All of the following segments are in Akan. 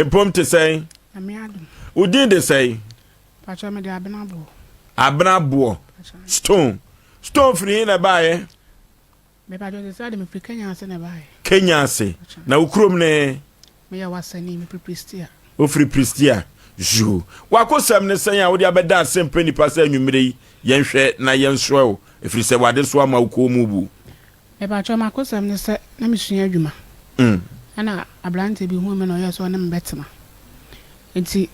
Mpom te sɛn? Nyame adom. Wo din de sɛn? Pakyɛ mede Abena Boɔ. Abena Boɔ. Stone. Stone firi he na ɛbaeɛ? Mepakyɛ sɛ sɛ de mefiri Kenya ase na ɛbaeɛ. Kenya ase. Na wo kurom ne? Meyɛ Wasani, mefiri Pristia. Wofiri Pristia. Yoo. W'akosɛm ne sɛn a wode abɛda asɛmpɛ nipa sɛ anwummerɛ yi yɛnhwɛ na yɛnsoɛ wo ɛfiri sɛ w'adesoa ma wo kɔn mu bu. Mepakyɛw m'akosɛm ne sɛ na mesua adwuma ɛna abranteɛ bi huu me na ɔyɛɛ sɛ ɔne me bɛtena nti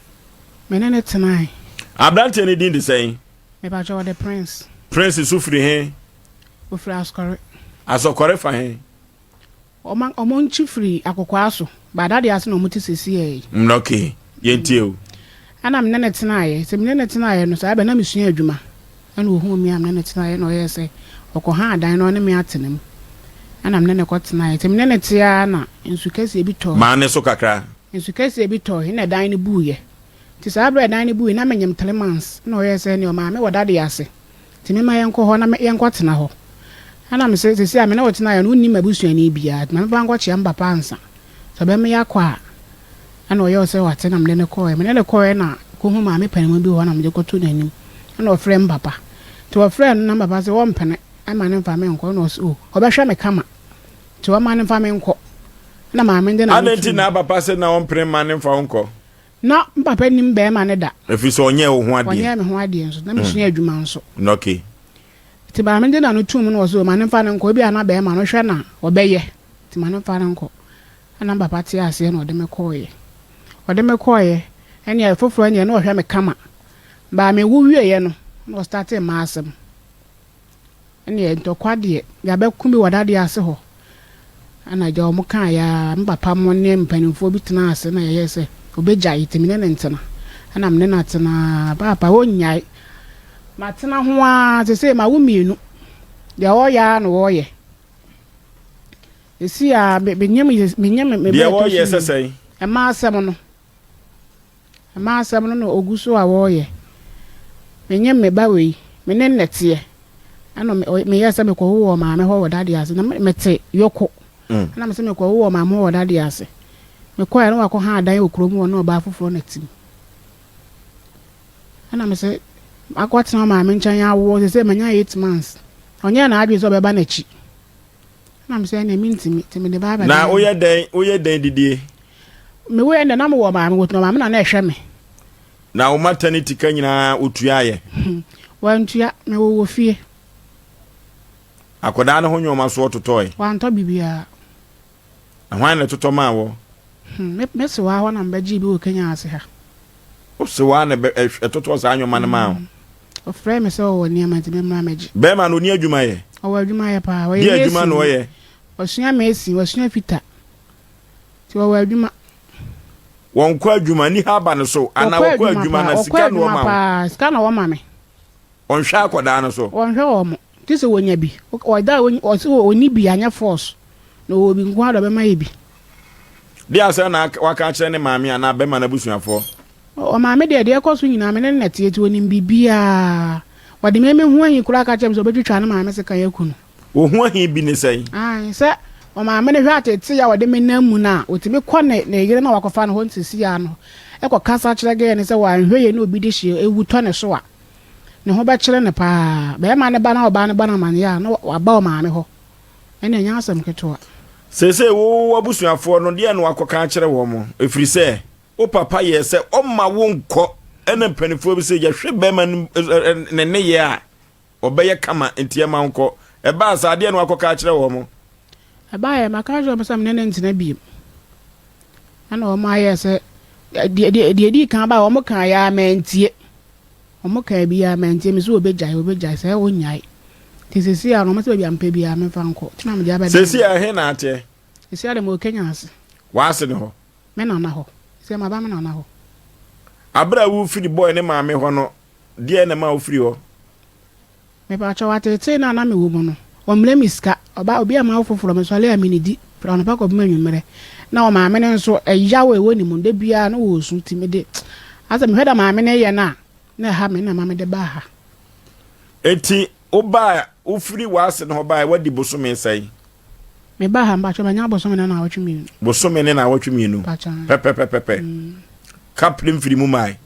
me ne no tenae. Abranteɛ no din de sɛn? Mepakyɛw ɔde Prince. Prince nso firi he? Ofiri Asɔkɔre. Asɔkɔre fa he? Ɔma ɔmo nkyi firi Akokoaa so, but Adadeɛ ase na ɔmo te sesiɛ yi. Mm ok, yɛntie o. Ɛna me ne no tenaeɛ, nti me ne no tenaeɛ no saa bɛ na mesua adwuma, ɛna ohuu me a me ne no tenaeɛ na ɔyɛɛ sɛ ɔkɔ haa dan na ɔne me atena mu, ɛna me ne no kɔ tenaeɛ, nti me ne no te ara na nsu kɛseɛ bi tɔɔe. Maa ne so kakra. Nsu kɛseɛ bi tɔɔe na dan no buuiɛ, nti saa berɛ a dan no buuiɛ na menyem three months, ɛna ɔyɛɛ sɛ ɛneɛ ɔmaa me wɔ dadeɛ ase. Nti memma yɛnkɔ hɔ na yɛnkɔtena hɔ. Ɛna mese, Seesei a me ne wo tenaeɛ no, wonnim m'abusuani biara, nti ma memfa nkɔkyea me papa ansa. Sɛ ɔbɛma yɛakɔ a, ɛna ɔyɛɛ sɛ wate na mede no kɔeɛ. Mene no kɔeɛ na kɔhu maame panin bi wɔ hɔ na mede kɔtoo n'anim. Ɛna ɔfrɛɛ me papa. Nti ɔfrɛɛ no na me papa se ɔmpene mma no mfa me nkɔ. Ɛna ɔse oh, ɔbɛhwɛ me kama, nti ɔmma no mfa me nkɔ. Ɛna maame no de n'ano Adɛn nti too na mu. papa se na ɔmpene mma no mfa wo nkɔ? Ná me papa nnim barima no da. Ɛfiri sɛ ɔnyɛɛ wo ho adeɛ. Ɔnyɛɛ me ho adeɛ nso. Na mesua adwuma nso. Okay. Nti maame no de n'ano too mu na ɔse, ma no mfa no nkɔ. Ebia na barima no hwɛ no a, ɔbɛyɛ. Nti ma no mfa no nkɔ. Ɛna me papa tee aseɛ na ɔde me kɔeɛ. Ɔde me kɔeɛ, ɛnneɛ foforɔ ɛnneɛ na ɔhwɛ me kama. Baa mewo wieeɛ no, na ɔstartee m'asɛm. Ɛnneɛ ntɔkwa deɛ, yɛabɛko bi wɔ dadeɛ ase hɔ. Ɛna agya wɔn kaeɛ ara, me papa mo ne mpanimfoɔ bi tenaa ase na yɛyɛɛ sɛ ɔbɛgyae nti me ne no ntena. Ɛna me ne no atena ara, paapa ɔnnyae. Matena ho ara, seesei mawo mmienu. Deɛ ɔreyɛ ara na ɔreyɛ. Seesei ara menyem menyem me Deɛ ba ɛtɔ ɔreyɛ so sɛ mmienu. sɛn? Mmaa asɛm no. Mmaa asɛm no na ɔgu so a wɔreyɛ. Menye me ba wei, me ne no na ɛteɛ. Ɛna meyɛɛ sɛ mekɔwo wɔ maame hɔ wɔ dadeɛ ase. Na mete Yoko. Ɛna mese mekɔwo wɔ maame hɔ wɔ dadeɛ ase. Mekɔeɛ na wakɔha adan wɔ kurom hɔ ne ɔbaa foforɔ na te mu. Ɛna mese makɔtena maame nkyɛn awoɔ seesei manya 8 months. Ɔnyɛɛ n'adwene sɛ ɔbɛba n'akyi. Ɛna me sɛ ɛnneɛ mentumi, nti mede ba abɛdan Na no. woyɛ dɛn woyɛ dɛn didie? Me woeɛ no deɛ na mewɔ maame wɔ na maame na na ɛhwɛ me. Na wo maternity ka nyinaa ɔtuaeɛ? Wantua, mewɔ wɔ fie. Akwadaa no ho nnoɔma so ɔtotɔe? Wantɔ biribiara. Na hwan na ɛtotɔ maa wɔ? Me me sewaa hɔ na mebɛgyee bi wɔ Kenya ase ha. Wo sewaa na ɛtotɔɔ saa nnoɔma no maa wo? Ɔfrɛɛ me sɛ ɔwɔ nneɛma nti memmra mmɛgye. Bɛrima no ɔni adwuma yɛ? Ɔwɔ adwuma yɛ paa. Ɔyɛ Deɛ adwuma na mason. ɔyɛ? Wasua mason, wasua fita. Nti ɔwɔ adwuma. Wɔnkɔ adwuma, ni ha aba no so anaa Wɔkɔ wɔkɔ adwuma adwuma paa. na Wɔkɔ sika na adwuma wɔma wo? paa. Sika na wɔma me. Ɔnhwɛ akwadaa no so? Wɔnhwɛ wɔn. Gye sɛ wɔnya bi. Ɔda a ɔse ɔnni bi anyɛ force. Na ɔwɔ bi nko ara de ɔbɛma yɛ bi. Deɛ asɛm na waka akyerɛ ne maame anaa bɛrima no abusuafoɔ? Ɔmaame deɛ, deɛ ɛkɔ so nyinaa me ne no na ɛteɛ nti ɔnim biribiara. Ɔde me me ho ahi koraa ka kyerɛɛ me sɛ ɔbɛtwitwa ne maame sekan aku no. Wo ho ahi bi ne sɛn? Aane, sɛ ɔmaame no hwɛ ateetee a ɔde me nam mu no a, ɔtumi kɔ ne ne yere no a wakɔfa no hɔ seesei ara no kɔkasa kyerɛ gɛɛ no sɛ wanhwɛ yie na obi de hyeɛ wu tɔ ne so a, ne ho bɛkyere no paa. Barima no ba na ɔbaa no bɔ no amaneɛ a, na waba ɔmaame hɔ. Ɛnna ɛnyɛ asɛm ketewa. Seesei wo w'abusuafoɔ no, deɛn na woakɔka akyerɛ wɔn? Ɛfiri sɛ wo papa yɛɛ sɛ ɔmma wonkɔ, ɛnna mpanimfoɔ bi sɛ, Yɛhwɛ barima no ne nneyɛɛ a, ɔbɛyɛ kama, enti ɛmma wonkɔ. Ɛbaa saa, deɛn na woakɔka akyerɛ wɔn? Ɛbaeɛ, maka akyerɛ wɔn sɛ me ne no ntena bio. Ɛnna wɔayɛɛ sɛ, deɛ deɛ deɛ ɛdii kan baeɛ, wɔkaeɛ ara mantie. Wɔkaa bi ara mantie, mese wɔbɛgyae, wɔbɛgyae, sɛ wɔnnyae. Nti seesei ara no, wɔse baabi a mepɛ biara memfa nkɔ, nti na mede abɛdan Seesei wɔn. ɛhe na ateɛ? Seesei ara deɛ mewɔ Kenya ase. W'ase ne hɔ? Me nana hɔ. Seesei maba me nana hɔ. Aberɛ a worefiri boy ne maame hɔ no, deɛn na ɛma wofiri hɔ? Mepakyɛw, ateetee no a na mewɔ mu no, ɔmmrɛ me sika. Ɔba, obi ama wo foforɔ, mesɔre a mennidi, firi anɔpa kɔpem anwummerɛ. Na ɔmaame no nso, ɛyaw a ɛwɔ ne mu no, da biara na ɔresu, nti mede, asɛ mehwɛ deɛ maame no reyɛ no a, na ɛha me na ɛma mede baa ha. Enti wobaa, wofiri w'ase no hɔ baeɛ, woadi bosome sɛn? Mebaa ha, mpakyɛw, manya bosome ne naawɔtwe mmienu. Bosome ne naawɔtwe mmienu? Mpakyɛw. Pɛpɛpɛpɛpɛ. Kapre mfiri mu mae?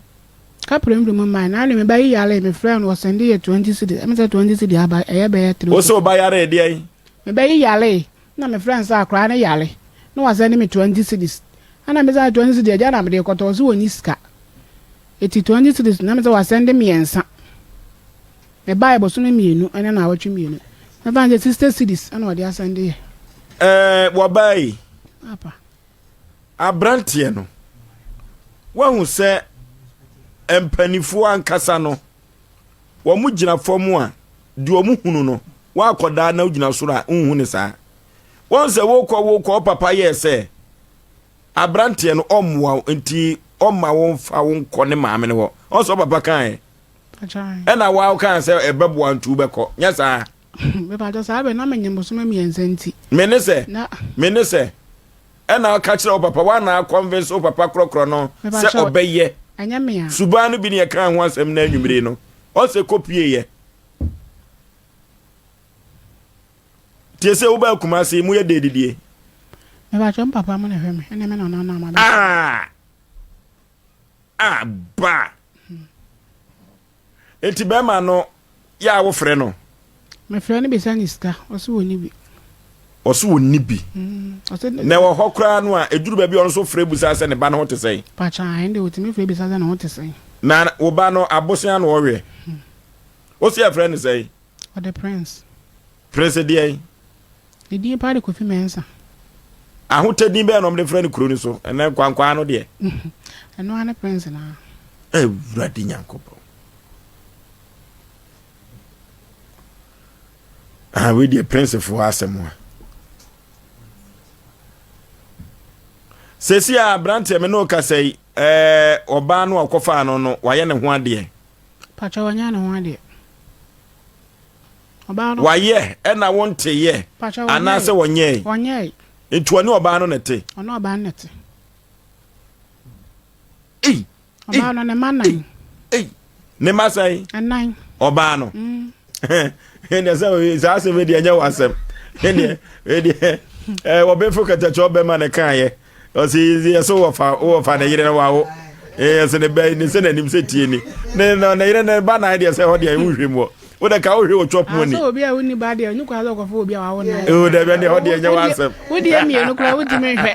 Kapre mfiri mu mae. Naano me ba yi yaree, mefrɛɛ no, ɔsɛnde yɛ 20 cedis. Ɛmi sɛ 20 cedi aba, ɛyɛ bɛyɛ 3. Wo sɛ wo ba yaree deɛn? Me ba yi yaree, na mefrɛɛ no sɛ akwadaa no yare, na wasɛnde me 20 cedis. Ɛna mesa 20 cedi agya na mede rekɔtɔ, ɔse ɔnni sika. Eti 20 cedis na mesɛ wasɛnde mmiɛnsa. Mebaeɛ bosome mmienu ne naawɔtwe mmienu. Mɛfa no sɛ 60 cedis ɛna ɔde asɛnde yɛ. Ɛɛ wɔbaa yi. Papa. Abranteɛ no, wahu sɛ mpanifoɔ ankasa no, wɔn gyina fam a, deɛ wɔn hunu no, wakɔdaa na wogyina soro a, nhu ne saa. Wɔn sɛ wokɔ wokɔ, wo papa yɛɛ sɛ Abranteɛ no ɔmmoa wo nti ɔmma wo mfa wo nkɔ ne maame no hɔ. Ɔn sɛ ɔpapa kaeɛ. Ɛna wa wokaa sɛ ɛbɛboa nti wobɛkɔ. Nyɛ saa? Mepakyɛ saa bɛ na menyem bosome mmiɛnsa nti. Me ne sɛ, me ne sɛ, ɛna ɔka kyerɛ wo papa, wa na convince wo papa korɔkorɔ no sɛ ɔbɛyɛ. Ɛnyɛ me a. Suban no bi ne yɛkaa ho asɛm na anwummere no. Ɔsɛ kɔpieeɛ. Tie sɛ wobaa Kumasi yi moyɛ dɛ didie. Mepakyɛ me papa mo na ɛhwɛ me ɛne me nana na ma bɛ. Ah! Ah ba! Enti bɛrima no yɛ a wofrɛ no? Mefrɛ no bisa ne sika, ɔse wɔnni bi. Ɔse wɔnni bi. Na ɛwɔ hɔ koraa no a, ɛduru baabi a ɔno nso frɛ bisa sɛ ne ba no ho te sɛn? Pakyɛ ahe deɛ ɔtumi frɛ bisa sɛ ne ho te sɛn. Na wo ba no abosea na ɔweɛ? Wose yɛfrɛ no sɛn? Ɔde Prince. Prince deɛn? Ne din paa de Kofi Mensah. Ahotɛ din bɛn na wɔde frɛ no kuro no so? Ɛnɛ nkwankwaa no deɛ. Ɛno ara ne Prince naa. Awurade Nyankopɔn. Ah, wei deɛ Prince foɔ asɛm a. Sɛsi a aberanteɛ me ne wo kasa yi, ɛɛ ɔbaa no a ɔkɔfaa no no, wayɛ ne ho adeɛ. Pakyɛ wanya ne ho adeɛ. Ɔbaa no. Wayɛ ɛna wo nte yɛ. Pakyɛ wɔnyɛe. Anaasɛ wɔnyɛe. Wɔnyɛe. Nti ɔne ɔbaa no na ɛte. Ɔne ɔbaa no na ɛte. Ei. Ɔbaa no ne mma nan. Ei. Ne mma sɛn? Ɛnan. Ɔbaa no. Mm. Ɛnna sɛ saa asɛm deɛ ɛnyɛ w'asɛm. Ɛnna ɛdeɛ ɛɛ wɔbɛfo kɛtɛkyɛ ɔbɛma ne kan yɛ. Ɔsi yɛ so wɔfa wɔfa ne yere no wawo. Ɛyɛ sɛ ne bɛ ne sɛ n'anim sɛ tie ni. Ne na ne yere ne ba nan deɛ sɛ hɔ deɛ wohwɛ mu hɔ. Wo de ka wohwɛ wɔ chop money. Asɛ obi a wonni ba deɛ ɔnye kwan sɛ ɔkɔfa obi a wawo nan. O dɛbɛ deɛ hɔ deɛ nyɛ w'asɛm. Wo deɛ mmienu koraa wotumi nhwɛ.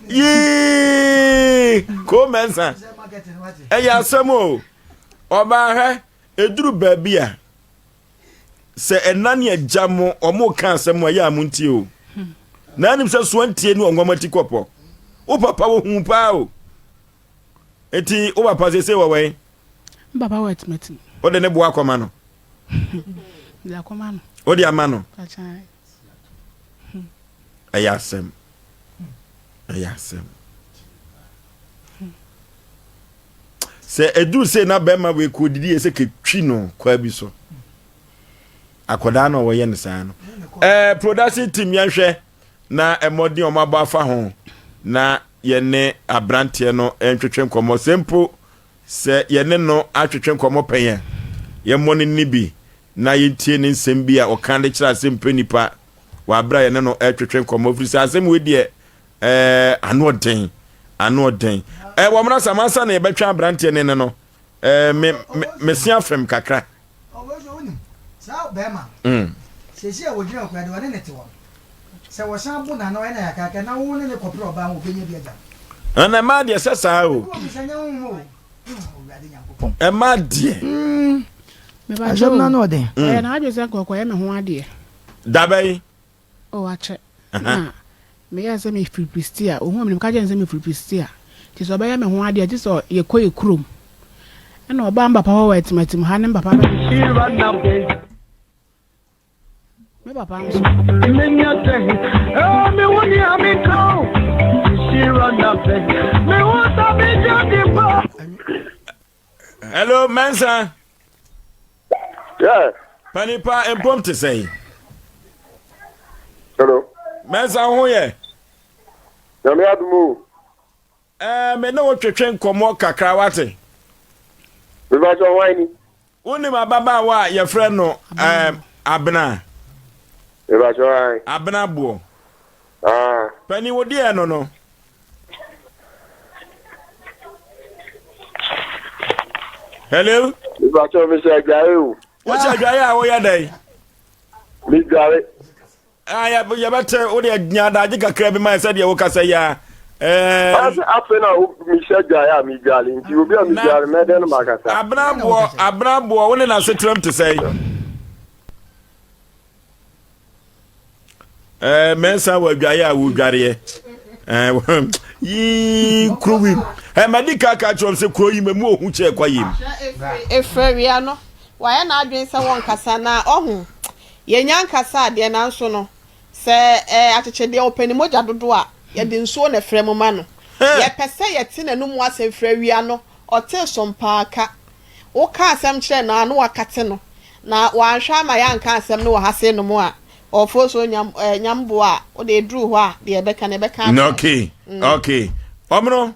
Yii koo mɛnsa. Ɛyɛ asɛm o. Ɔbaa hwɛ eduru baabi a Sɛ ɛna ne agya mo ɔmo ka asɛm a ɛyɛ a mo ntie o. Na anim sɛ soa ntie ne ɔnwam ati kɔpɔ. Wo papa wɔ hu paa o. Eti wo papa sese wɔ wɛn? Me papa wɔ atimatim. Wo de ne bo akɔma no? De akɔma no. Wo de ama no? Ɛyɛ asɛm. Ɛyɛ asɛm. Sɛ ɛduru sei na bɛrima wei kɔ didi yɛ sɛ kɛtwi no kwaa bi so. Akwadaa na ɔwɔyɛ no saa no. Ɛɛ production team yɛnhwɛ na mmɔden wɔn abɔ afa ho na yɛne aberanteɛ no ntwetwe nkɔmmɔ. Sɛ mpo sɛ yɛne no atwetwe nkɔmmɔ pɛn a, yɛmmɔ no nni bi na yɛntie ne nsɛm bi a ɔka de kyerɛ asɛm pɛ nipa wɔ abere a yɛne no ɛretwetwe nkɔmmɔ. Firi sɛ asɛm wei deɛ Ɛɛ ano ɔden, ano ɔden. Ɛɛ wɔn na sama ansa na yɛbɛtwe aberanteɛ ne ne no. Ɛɛ me me me se afɛm kakra. Saa bɛrima Mm. sɛsi a wɔgyina okura deɛ ɔne ne te hɔ no sɛ wɔsan bo n'ano ɛna yɛakaka na wo ne ne kɔpere ɔbaa ho ɔbɛnya bi agya no. Ɛna mmaa deɛ sɛ saa o. Ebi wɔ bisa nyɛ honhom o. Awurade Nyankopɔn. Ɛmaa deɛ. Asɛm no ano ɔden. Ɔyɛ n'adwene sɛ nka ɔkɔyɛ me ho adeɛ. Dabɛn. Oh, akyɛ. Na meyɛɛ sɛ mefiri Pristia. Ohuu me no, meka kyerɛɛ no sɛ mefiri Pristia. Nti sɛ ɔbɛyɛ me ho adeɛ a, gye sɛ yɛkɔ yɛ kurom. Ɛna ɔbaa me papa hɔ wɔ Atimatim ha ne me papa bɛ. Me papa nso. Hello, Mensa. Yeah. Panipa mpom te sɛn? Hello. Mensa ho yɛ? Nyame adom o. Ɛɛ me ne wo twetwe nkɔmmɔ kakra wate. Mebakyɛ hwan ni? Wonim ababaawa a yɛfrɛ no ɛɛ Abena? Mepakyɛw ae. Abena boɔ. Ah. Panin wo deɛ no no. Hello. Mepakyɛw mehyɛ adware o. Wohyɛ adware a woyɛ dɛn? Medware. Ah, yɛbɛte wo deɛ nya adagye kakra bi ma sɛdeɛ wokasa yi a. Eh, afei na mehyɛ dwae a medware nti obi a medware mɛdɛn no makasa. Abena boɔ abena boɔ wo ne n'asetenam te sɛn? Eh, mɛnsa wɔ adwaeɛ a wodwareɛ eh, yii kuro wi eh, madi ka ka kyerɛ m sɛ kuro yi mamu ɔhu kyɛ kwa yim ɛfiri awia no wayɛ n'adwene sɛ wɔnkasa na ɔho yɛnya nkasa adeɛ nanso no sɛ eh, akyekyedeɛ ɔpɛ ne mogya dodo a yɛde nsuo na ɛfrɛ mu ma no yɛpɛ sɛ yɛte n'anum asɛm firi awia no ɔte so mpaa ka Woka asɛm kyerɛ no a na wakate no, na wanhwɛ ama yɛanka asɛm no wɔ ha sei nom a, ɔfoɔ so nyam eh, nyam boa a, wode ɛduru hɔ a, deɛ ɛbɛka no ɛbɛka akyerɛ. Okay, okay. Ɔmono.